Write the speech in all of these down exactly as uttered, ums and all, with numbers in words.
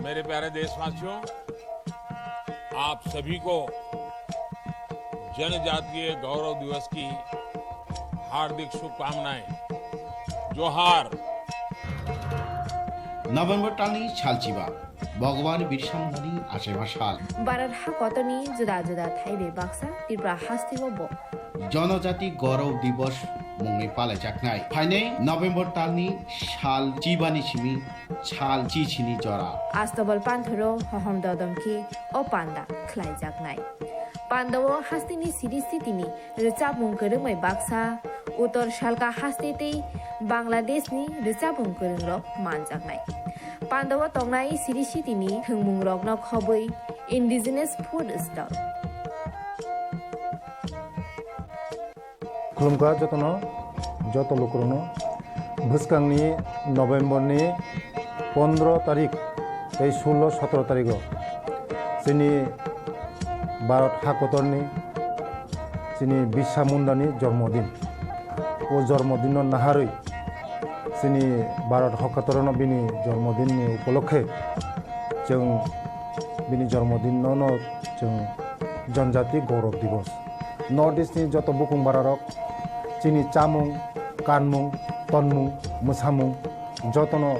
मेरे प्यारे देशवासियों, आप सभी को जनजातीय गौरव दिवस की हार्दिक शुभकामनाएं। जोहार। November talni salchiba, Bhagwan Birsa Mundani achaima sal. Bharat hakotorni juda juda thaibai baksa Tripura hasteo bo Janajati Gaurav Divas mungwi palaijaknai. Phainai November talni sal chibani simi sal chichini jora. Astobal panthoro hohom dodom khe o panda khlaijaknai. Pandao hasteni siri sitini rwchapmung kwrwngbai baksa, Uttor Salka haste tei Bangladeshni rwchapmung kwrwngrok manjaknai. Pandao tongnai siri sitini thwngmungrokno khobwi indigenous food stall. Khulumkha jotono, joto lukurokno. Bwskangni November ni pondro tarik tei sullo sotro tarigo chini Bharat hakotorni chini Birsa Mundani jormodin. O jormodinno naharwi chini Bharat hakotorno bini jormodinni upolokhe chwng bini jormodinno no chwng Janjati Gaurav Divas. North East ni joto bukung bararok chini chamung, kanmung, tonmung, mwsamung jotono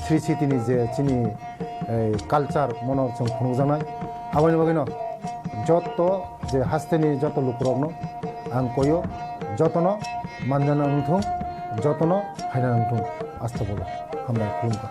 sri sitini je chini, eh, culture mono chwng phunukjaknai. Aboni bagwino joto je hasteni joto lukurokno ang koyo, jotono manjana wngthung, jotono phaina wngthung. Astagfirullah. Hambai, khulumkha.